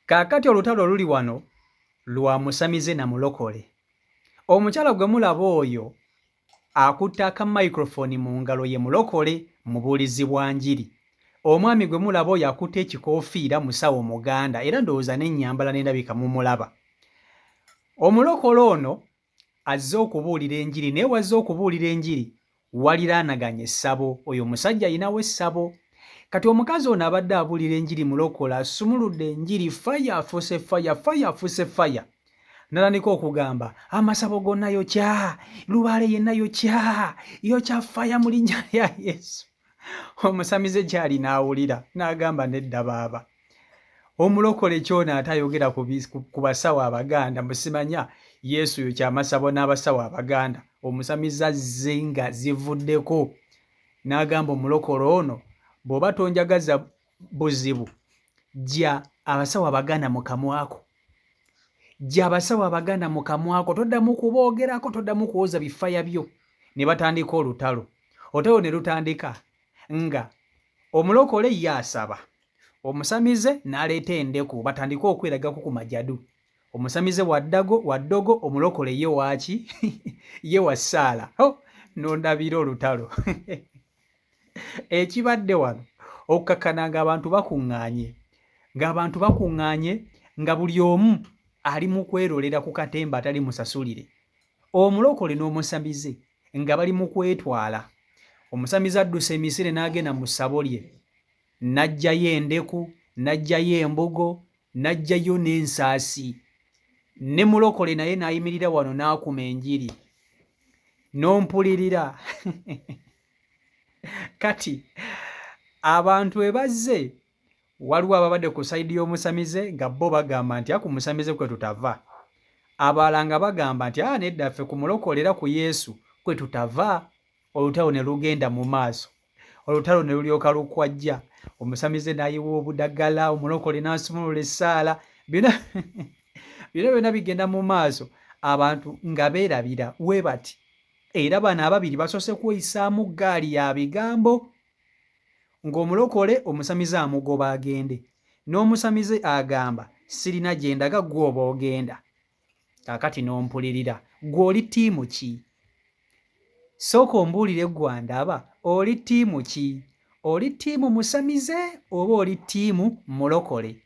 Kaakati olutalo oluli wano lwa musamize na mulokole. Omukyala gwe mulaba oyo akutte aka microphone mu ngalo ye mulokole, mubuulizi bwa njiri. Omwami gwe mulaba oyo akutte ekikoofiira musawo Muganda era ndowooza n'ennyambala n'endabika mumulaba. Omulokole ono azze okubuulira enjiri naye wazze okubuulira enjiri waliraanaganye essabo oyo omusajja ayinawo essabo kati omukazi ono abadde abuulira enjiri mulokole asumuludde enjiri faya afuuse faya faya afuuse faya natandika okugamba amasabo gonna yokya lubaale yenna yokya yokya faya mu linnya lya yesu omusamize gyali n'awulira n'agamba nedda baaba omulokole kyona ate ayogera ku basawo abaganda musimanya yesu yo kyamasabo n'abasawo abaganda omusamize azze nga zivuddeko n'agamba omulokole ono bw'oba tonjagaza buzibu jja abasawo abaganda mu kamwako jja abasawo abaganda mu kamwako toddamu kuboogerako toddamu kuwoza bifaya byo ne batandika olutalo olutalo ne lutandika nga omulokole ye asaba omusamize n'aleeta endeku batandike okweragako ku majadu omusamize waddago waddogo omulokole ye waaki ye wa ssaala ho nondabira olutalo ekibadde wano okukakkana ng'abantu bakuŋŋaanye ng'abantu bakuŋŋaanye nga buli omu ali mu kwerolera ku katemba atali musasulire omulokole n'omusamize nga bali mu kwetwala. Omusamize adduse emisinde n'agenda mu ssabo lye n'aggyayo endeku, n'aggyayo embugo, n'aggyayo n'ensaasi. Ne mulokole naye n'ayimirira wano n'akuma enjiri. N'ompulirira. Kati abantu we bazze Waliwo ababadde ku sayidi y'omusamize nga bo bagamba nti a ku musamize kwe tutava. Abalala nga bagamba nti a nedda ffe ku mulokole era ku Yesu kwe tutava. Olutalo ne lugenda mu maaso. Olutalo ne lulyoka lukwajja. Omusamize n'ayiwa obudagala, omulokole n'asumulula essaala. Byonna byonna byonna bigenda mu maaso abantu nga beerabira we bati. Era bano ababiri basoose kweyisaamu ggaali ya bigambo. Ng'omulokole omusamize amugoba agende, n'omusamize agamba sirina gye ndaga ggwe oba ogenda. Kaakati n'ompulirira. Ggwe oli ttiimu ki? Sooka ombuulire ggwe andaba, oli ttiimu ki? Oli ttiimu musamize oba oli ttiimu mulokole?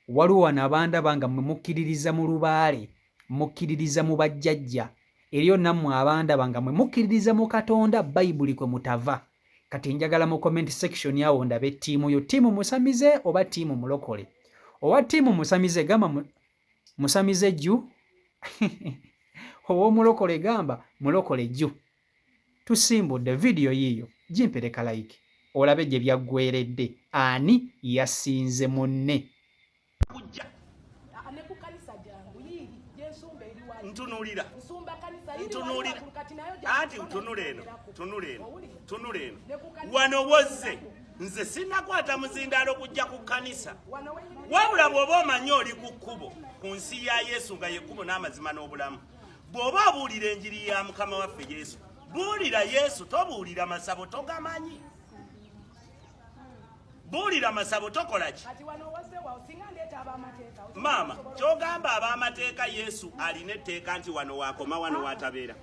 Waliwo wano abandaba nga mmwe mukkiririza mu lubaale, mukkiririza mu bajjajja. Eriyo nammwe abandaba nga mmwe mukkiririza mu Katonda Bayibuli kwe mutava. Kati njagala mu comment section awo ndabe ttiimu yo, ttiimu musamize oba ttiimu mulokole? Owa ttiimu musamize gamba musamize jju, ow'omulokole gamba mulokole jju. Tusimbudde vidiyo yiiyo, gimpere ka like olabe gye byaggweeredde, ani yasinze munne. kujja ntunulira ntunulira anti tunula eno tunula eno tunula eno wano wozze nze sinakwata muzindaalo kujja ku kkanisa wabula bw'oba omanyi oli ku kkubo ku nsi ya yesu nga yekkubo n'amazima n'obulamu bw'oba obuulira enjiri ya mukama waffe yesu buulira yesu tobuulira masabo togamanyi buulira masabo tokola ki maama kyogamba ab'amateeka yesu alina etteeka nti wano wakoma wano ah, watabeera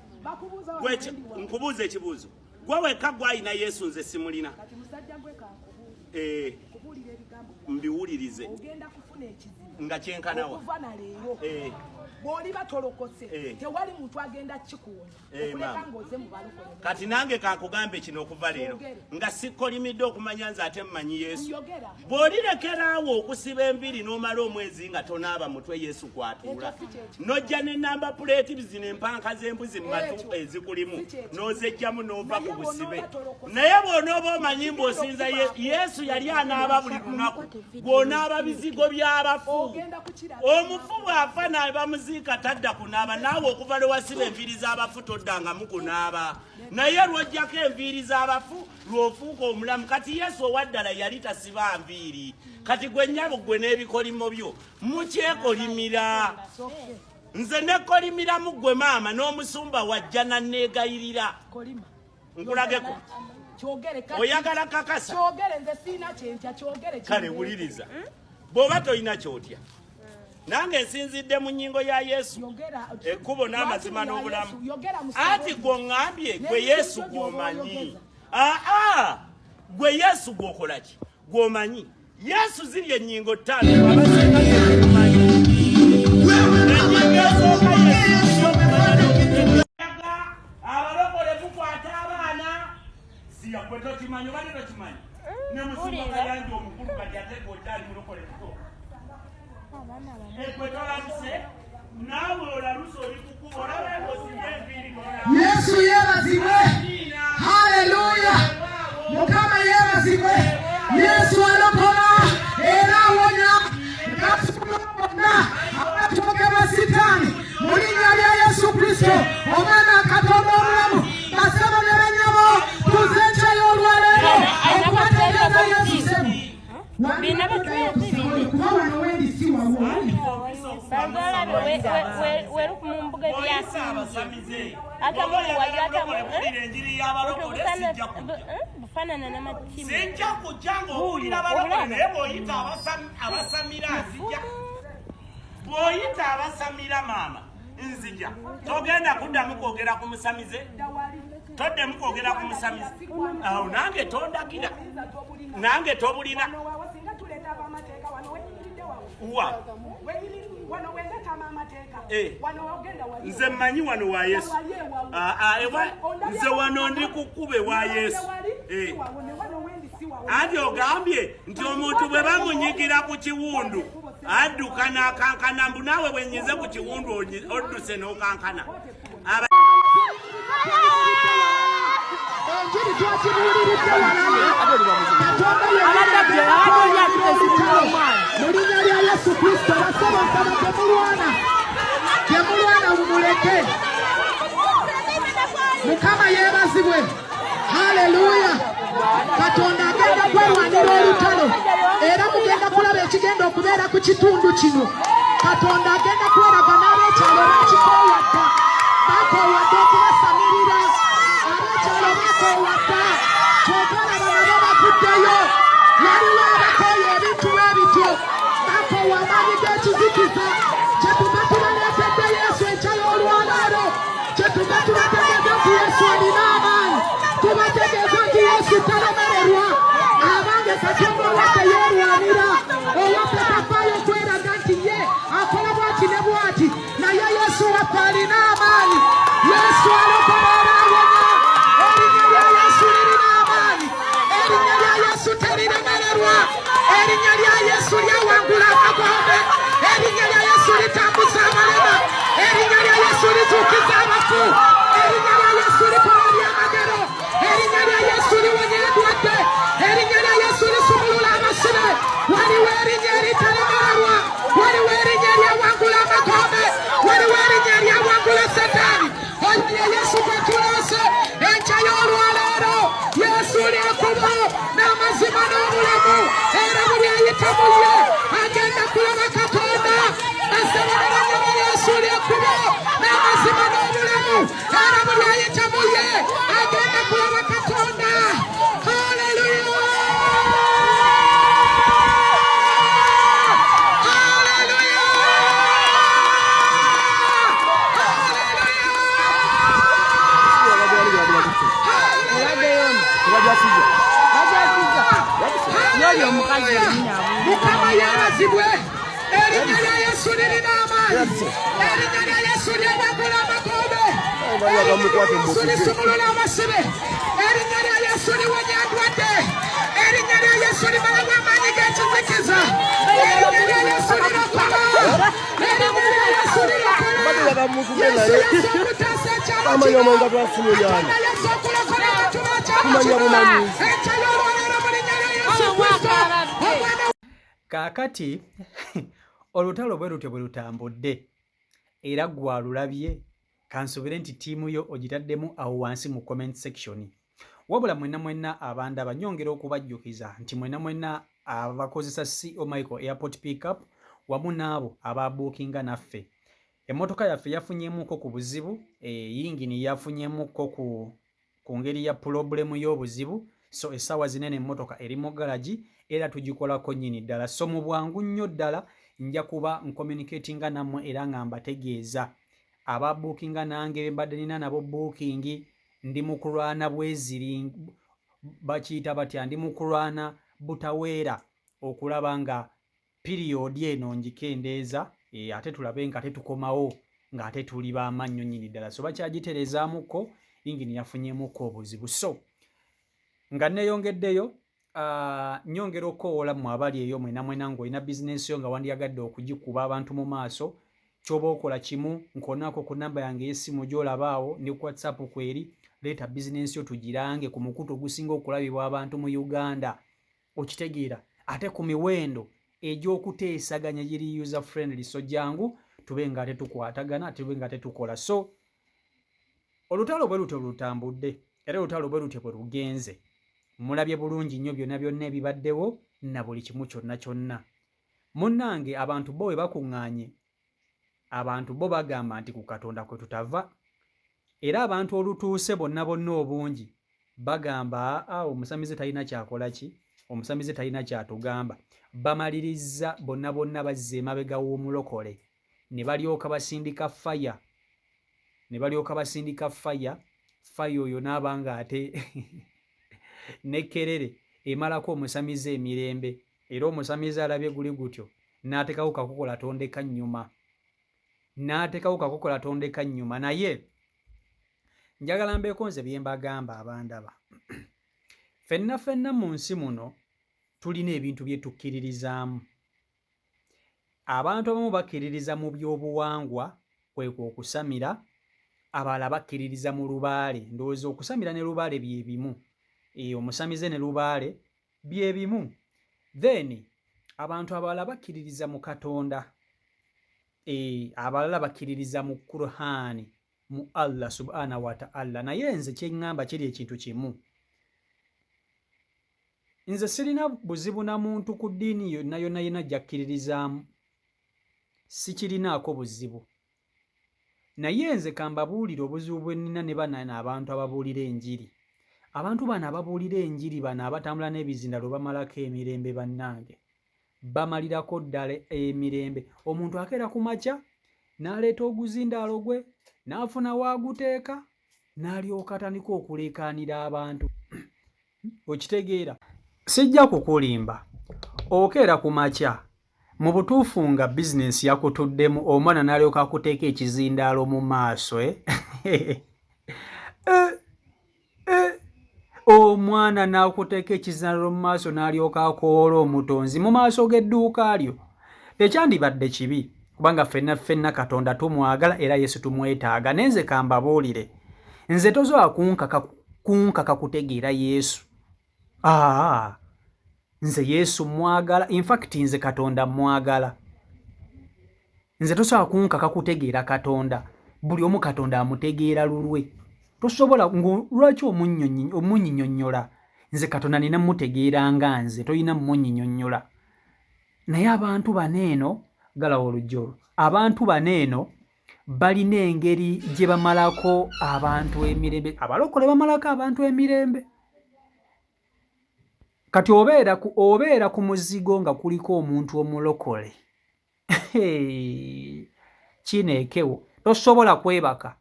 nkubuuza ekibuuzo gwe wekka gwalina yesu nze simulina eh, mbiwulirize nga kyenkanawa eh. bw'oliba tolokose eh. tewali muntu agenda kikuwonya Eh, kati nange kankugambe kino okuva leero nga sikkolimidde okumanya nze ate mmanyi yesu bw'olirekeraawo okusiba enviiri n'omala omwezi nga tonaaba mutwe yesu kwatuula n'ojja ne namba puleeti zino empanka z'embuzi mu matu ezikulimu n'ozejjamu n'ova ku busibe naye bw'onooba omanyi mbu osinza yesu yali anaaba buli lunaku bw'onaaba bizigo by'abafu omufu bw'afa naye bamuziika tadda kunaaba naawe okuva lwe wasiba enviiri z'abafu toddangamu kunaaba naye lw'ojjako enviiri z'abafu lw'ofuuka omulamu kati yesu owaddala yali tasiba nviiri kati gwe nnyabo gwe n'ebikolimo byo mukyekolimira nze nekolimiramu gwe maama n'omusumba wajja nanneegayirira nkulageko oyagala kakasa kale wuliriza hmm? bw'oba tolina kyotya hmm. Nange nsinzidde mu nnyingo ya Yesu, ekkubo n'amazima n'obulamu. Anti gw'oŋŋambye gwe Yesu gw'omanyi. Aa, gwe Yesu gw'okola ki? Gw'omanyi. Yesu ziri ennyingo ttaano abasinga tetumanyi. Ennyingo esooka Yesu abalokole mukwata abaana siya gwe tokimanyi obadde tokimanyi ne musumba Kayanja omukulu kati ate gwe okyali mulokole muto egwe tolaluse naawe olaluse oli kukuba olaba ng'osibye enviiri. Yesu yeebazibwe, haleluya! Mukama yeebazibwe. Yesu alokola era awonya gasumulula bonna abatwogebwa Sitaani mu linnya lya Yesu Kristo, Omwana wa Katonda omulamu. Basebo ne bannyabo, tuze enkya y'olwaleero okubategeeza Yesu. Sebo, kuba wano wendi si wawo. Sijja kujja ng'owulira balokole, naye bw'oyita abasamira nzija. Bw'oyita abasamira, maama, nzija. Togenda kuddamu kwogera ku musamize, toddemu kwogera ku musamize awo. Nange tondagira, nange tobulina wa. Nze mmanyi wano wa Yesu. Ah, ah, nze wano ndi kukube wa Yesu. Anti ogambye nti omuntu bwe bamunyigira ku kiwundu adduka n'akankana, mbu naawe bwenyize ku kiwundu odduse n'okankana. Enjiri twakibuuliridde walala. Katonda mu linnya lya Yesu Kristo. Basebo, nsaba temulwana, temulwana, mumuleke. Mukama yeebazibwe, haleluya! Katonda agenda kwerwanira olutalo era mugenda kulaba ekigenda okubeera ku kitundu kino. Katonda agenda kweraga n'abekyalo bakikoowa dda, bakoowa dda okubasamirira. Abekyalo bakoowa dda, kyova laba nabo bavuddeyo. Waliwo abakooya ebintu bwe bityo, bakoowa amaanyi g'ekizikiza. Kyetuva tubaleetedde Yesu enkya y'olwaleero. Kyetuva tubategeeza nti Yesu alina amaanyi, tubategeeza nti Yesu talemererwa. Abange, Katonda owaffe yeerwanira, owaffe tafaayo kweraga nti ye akola bwati ne bwati, naye Yesu waffe alina amaanyi. Yesu alokola era awonya. Erinnya lya Yesu lirina amaanyi, erinnya lya Yesu teriremererwa, erinnya lya Yesu lyawangula amagombe, erinnya lya Yesu litambuza amalema, erinnya lya Yesu lizuukiza abafu, erinnya lya Yesu likola ebyamagero, erinnya lya Yesu liwonya endwadde, erinnya lya Yesu lisumulula abasibe. Waliwo erinnya eritalemererwa, waliwo erinnya eryawangula amagombe, waliwo erinnya eryawangula Setaani. Oyo ye Yesu gwe tuleese enkya y'olwaleero. Yesu lyekubo n'amazima n'obulamu, era buli ayita mu ye agenda kulaba Katonda. Basebo ne bannyabo, Yesu lyekubo n'amazima n'obulamu, era buli ayita mu ye agenda kulaba Katonda. Haleluya! Haleluya! Mukama yeebazibwe. Erinnya lya Yesu lirina amaanyi, erinnya lya Yesu lyewagula amagombe, erinnya lya Yesu lisumulula abasibe, erinnya lya Yesu liwonya endwadde, erinnya lya Yesu limalamu amaanyi g'ekizikiza, erinnya lya Yesu lirokola, erinnya lya Yesu lirokola. Yesu yesu okutaasa ekyalo kino, Katonda Yesu okulokola abantu b'ekyalo kino enkya y'olwaleero mu linnya lya Yesu Kristo, Omwana. Kaakati olutalo bwe lutyo bwe lutambudde era gwalulabye, kansuubire nti ttiimu yo ogitaddemu awo wansi mu comment section. Wabula mwenna mwenna abandaba, nyongera okubajjukiza nti mwenna mwenna abakozesa CO Michael Airport Pickup wamu n'abo ababuukinga naffe, emmotoka yaffe yafunyemuko ku buzibu, yingini yafunyemuko ku ngeri ya problem y'obuzibu. So essaawa zinene emmotoka eri mu garagi era tugikolako nnyini ddala. So mu bwangu nnyo ddala Nja kuba ncommunicatinga nammwe era nga mbategeeza. Aba bookinga nange be mbadde nina nabo booking, ndi mu kulwana bweziri bakiyita batya, ndi mu kulwana butaweera okulaba nga piriyodi eno ngikendeeza e, ate tulabe nga tetukomawo ng'ate tuli b'amannyo nnyini ddala. So bakyagitereezaamuko, yingini yafunyemuko obuzibu. So nga neeyongeddeyo, nyongera okukowoola mmwe abali eyo mwena mwena ng'olina bizinensi yo nga wandyagadde okugikuba abantu mu maaso, kyoba okola kimu, nkonaako ku namba yange ey'essimu gy'olaba awo ne ku WhatsApp kweri, leeta bizinensi yo tugirange ku mukutu ogusinga okulabibwa abantu mu Uganda. Okitegeera? Ate ku miwendo egy'okuteesaganya giri user friendly. So jangu tube nga ate tukwatagana, tube nga tetukola. So olutalo bwe lutyo lutambudde, era olutalo bwe lutyo bwe lugenze. Mulabye bulungi nnyo byonna byonna ebibaddewo na buli kimu kyonna kyonna. Munnange, abantu bo bwe bakuŋŋaanye, abantu bo bagamba nti ku Katonda kwe tutava, era abantu olutuuse bonna bonna obungi bagamba aa, omusamize talina kyakola ki, omusamize talina kyatugamba. Bamalirizza bonna bonna bazza emabega w'omulokole ne balyoka basindika faya, ne balyoka basindika faya. Faya oyo n'aba nga ate ne kerere emalako omusamize emirembe, era omusamize alabye guli gutyo n'ateekawo kakokola tondeka nnyuma, n'ateekawo kakokola tondeka nnyuma. Naye njagala mbeeko nze bye mbagamba abandaba. Ffenna ffenna mu nsi muno tulina ebintu bye tukkiririzaamu. Abantu abamu bakkiririza mu byobuwangwa, kwekwo okusamira, abalala bakkiririza mu lubaale. Ndowooza okusamira ne lubaale bye bimu. E, omusamize ne lubaale bye bimu. Then abantu abalala bakkiririza mu Katonda, e, abalala bakkiririza mu Kurhaani, mu Allah subhana wa ta'ala. Naye nze kyeŋŋamba kiri ekintu kimu: nze sirina buzibu na muntu ku ddiini yonna yonna yonna gy'akkiririzaamu, sikirinaako buzibu. Naye nze kambabuulire obuzibu bwe nnina ne banana abantu ababuulira enjiri. Abantu bano ababuulira enjiri, bano abatambula n'ebizindalo, bamalako emirembe. Bannange, bamalirako ddala emirembe. Omuntu akeera ku makya n'aleeta oguzindaalo gwe, n'afuna waaguteeka, n'alyoka atandika okuleekaanira abantu. Okitegeera? Sijja kukulimba, okeera ku makya mu butuufu nga bizinensi yakutuddemu, omwana n'alyoka akuteeka ekizindaalo mu maaso, eh? Eh, eh. Omwana n'akuteeka ekizindaalo mu maaso, n'alyoka akoola omutonzi mu maaso g'edduuka lyo. Tekyandibadde kibi, kubanga ffenna ffenna Katonda tumwagala era Yesu tumwetaaga. Naye nze kambabuulire, nze tosobola kunkaka kutegeera Yesu. Aa, nze Yesu mwagala, infact nze Katonda mwagala. Nze tosobola kunkaka kutegeera Katonda. Buli omu Katonda amutegeera lulwe. Tosobola, lwaki omunyinyonnyola? Nze Katonda nina mutegeera nga nze, tolina munyinyonnyola. Naye abantu bano eno, galawo olujja olwo, abantu bano eno balina engeri gye bamalako abantu emirembe. Abalokole bamalako abantu emirembe. Kati obeera ku muzigo nga kuliko omuntu omulokole, kineekewo, tosobola kwebaka.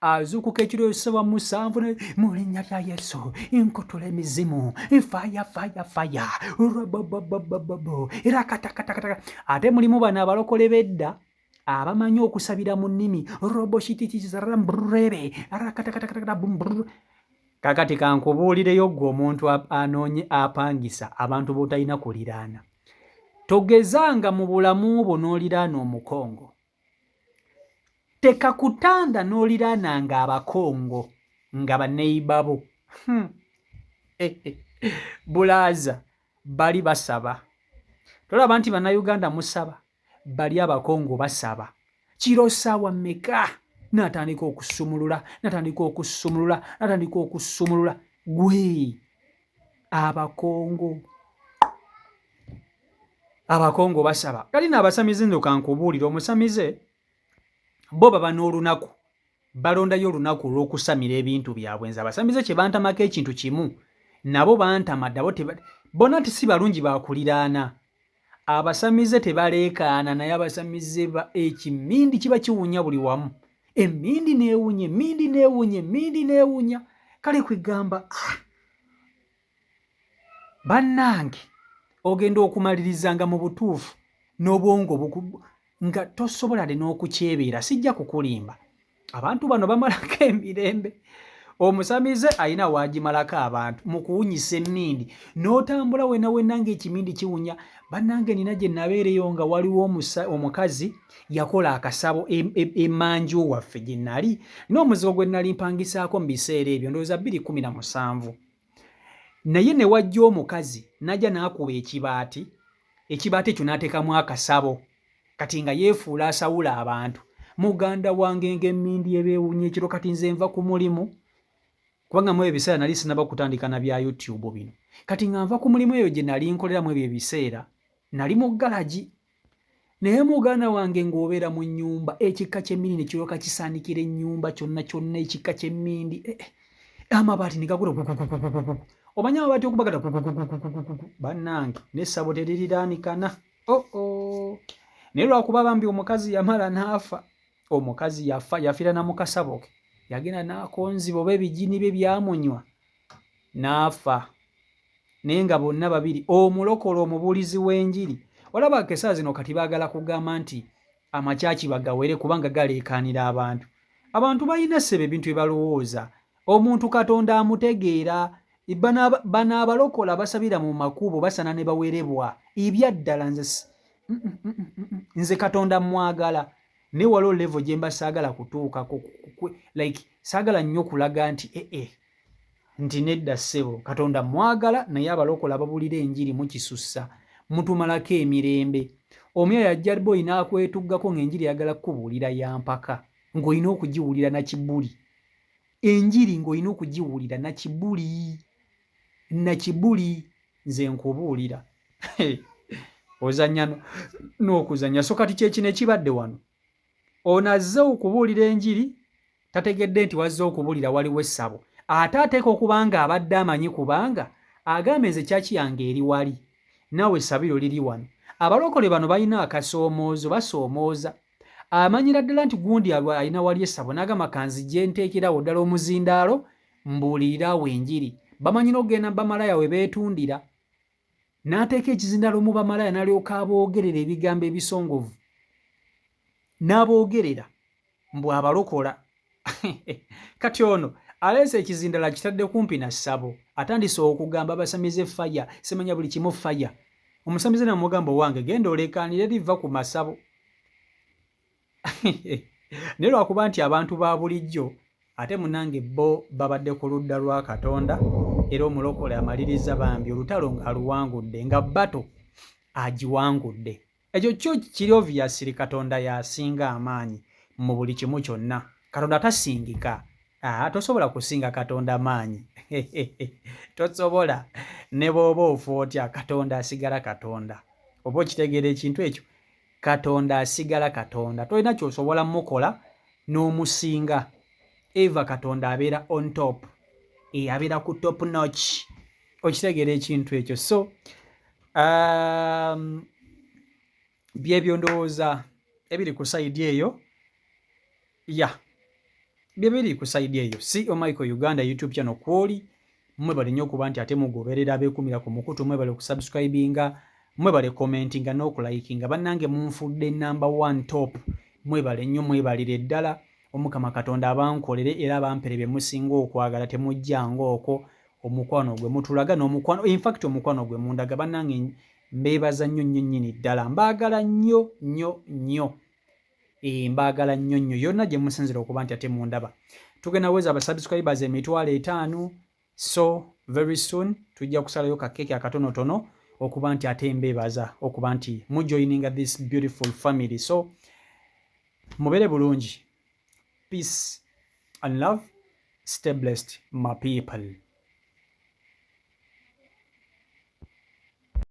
Azuukuka ekiro esaawa 7, mu linnya lya Yesu nkutula emizimu, faya faya faya, rabababababo, rakatakatakataka. Ate mulimu bano abalokole b'edda abamanyi okusabira mu nnimi, roboshititizaramburebe rakatakatakata. Kakati kankubuulireyo, ggwe omuntu anoonye apangisa, abantu b'otalina kuliraana, togezanga mu bulamu bwo n'oliraana Omukongo. Tekakutanda n'oliraananga Abakongo nga baneiba bo. Bulaaza, bali basaba. Tolaba nti Bannayuganda musaba? Bali Abakongo basaba kiro saawa mmeka? N'atandika okusumulula, n'atandika okusumulula, n'atandika okusumulula. Gwe Abakongo, Abakongo basaba. Kati naabasamize, nno kankubuulire, omusamize bo baba n'olunaku, balondayo olunaku olw'okusamira ebintu byabwe. Nze abasamize kye bantamako ekintu kimu, nabo bantama, nabo bona nti si balungi bakuliraana. Abasamize tebaleekaana, naye abasamize ekimindi kiba kiwunya buli wamu, emindi neewunya, emindi neewunya, emindi neewunya. Kale kwegamba, ah, bannange, ogenda okumaliriza nga mu butuufu n'obwongo nga tosobola de n'okukyebeera. Sijja kukulimba, abantu bano bamalako emirembe. Omusamize alina waagimalako abantu mu kuwunyisa emmindi, n'otambula wena wena ng'ekimindi kiwunya. Bannange, nina gye nabeereyo nga waliwo omukazi yakola akasabo emanju waffe gye nali n'omuzigo gwe nali mpangisaako mu biseera ebyo, ndowooza 2017. Naye ne wajja omukazi n'ajja n'akuba ekibaati, ekibaati ekyo n'ateekamu akasabo. Kati nga yeefuula asawula abantu. Muganda wange, ng'emmindi ebeewunya ekiro. Kati nze nva ku mulimu, kubanga mu ebyo ebiseera nali sinaba kutandika na bya YouTube bino. Kati nga nva ku mulimu eyo gye nali nkoleramu, ebyo ebiseera nali mu galagi. Naye muganda wange, ng'obeera mu nnyumba, ekika ky'emmindi ne kiryoka kisaanikira ennyumba kyonna kyonna, ekika ky'emmindi, eh, eh, amabaati ne gagula, omanyi amabaati okubagala. Bannange, n'essabo teririranikana. Oo, oh. Naye lwakuba bambi omukazi yamala n'afa. Omukazi yafa, yafiira na mukasabo ke. Yagenda n'akonziba oba ebijini bye byamunywa n'afa. Naye nga bonna babiri, omulokole, omubuulizi w'enjiri. Olaba kesaa zino kati baagala kugamba nti amakyaki bagawere kubanga galeekaanira abantu. Abantu balina ssebe ebintu bye balowooza. Omuntu Katonda amutegeera. Bano abalokola basabira mu makubo basana ne bawerebwa. Ebyaddala nze nze Katonda mwagala, naye waliwo level gye mba saagala kutuukako, like saagala nnyo kulaga nti ee eh, eh, nti nedda ssebo, Katonda mwagala. Naye abalokola babulira enjiri mukisussa, mutumalako emirembe. Omuyaya ajja boyi n'akwetuggako ng'enjiri ayagala kukubuulira yampaka, ng'olina okugiwulira nakibuli. Enjiri ng'olina okugiwulira nakibuli nakibuli. Nze nkubuulira, ozanya n'okuzanya. So kati kyekino ekibadde wano, ono azze okubuulira enjiri, tategedde nti wazze okubuulira waliwo essabo. Ate ateeka okuba nga abadde amanyi, kubanga agambye, "Nze kyaki yange eri wali, naawe essabiro liri wano." Abalokole bano balina akasoomoozo, basoomooza. Amanyira ddala nti gundi alina wali essabo, n'agamba, "Kanzijje nteekerawo ddala omuzindaalo mbuulirirawo enjiri." Bamanyi n'okugenda bamalaya we beetundira, n'ateeka ekizindaalo mu bamalaya, n'alyoka aboogerera ebigambo ebisongovu, n'aboogerera mbu abalokola. Kati ono aleese ekizindalo, akitadde kumpi na ssabo, atandise okugamba abasamize fire, simanya buli kimu fire. Omusamize namugamba, "Owange, genda olekaanire, liva ku masabo." Naye lwakuba nti abantu ba bulijjo ate munange bo babadde ku ludda lwa Katonda. Era omulokole amaliriza bambi olutalo ng'aluwangudde, nga bato agiwangudde. Ekyo kyo kiri obviously, Katonda yasinga amaanyi mu buli kimu kyonna. Katonda tasingika. Aa, tosobola kusinga Katonda maanyi, tosobola. Ne bw'oba ofa otya, Katonda asigala Katonda. Oba okitegeera ekintu ekyo? Katonda asigala Katonda, tolina kyosobola mukola n'omusinga. Eva Katonda abeera on top, e, abeera ku top notch. Okitegeera ekintu ekyo? So byebyo ndowooza ebiri ku side eyo ya byebiri ku side eyo. Co Michael Uganda YouTube channel kwoli. Mwebale nnyo okuba nti ate mugoberera, abeekumira ku mukutu. Mwebale okusubscribinga, mwebale commentinga n'okulikinga. Bannange, munfudde number one top. Mwebale nnyo, mwebalire ddala. Omukama Katonda abankolere era abampere bye musinga okwagala. Temujjanga okwo omukwano gwe mutulaga n'omukwano, infact omukwano gwe mundaga. Bannange, mbeebaza nnyo nnyo nnyini ddala. Mbaagala nnyo nnyo nnyo. E, mbaagala nnyo nnyo yonna gye musinzira okuba nti ate mundaba. Tugenda weza abasubscribers 500,000, so very soon tujja kusalayo kakeeki akatonotono okuba nti ate mbeebaza okuba nti mujoininga this beautiful family. So mubeere bulungi. Peace and love. Stay blessed, my people.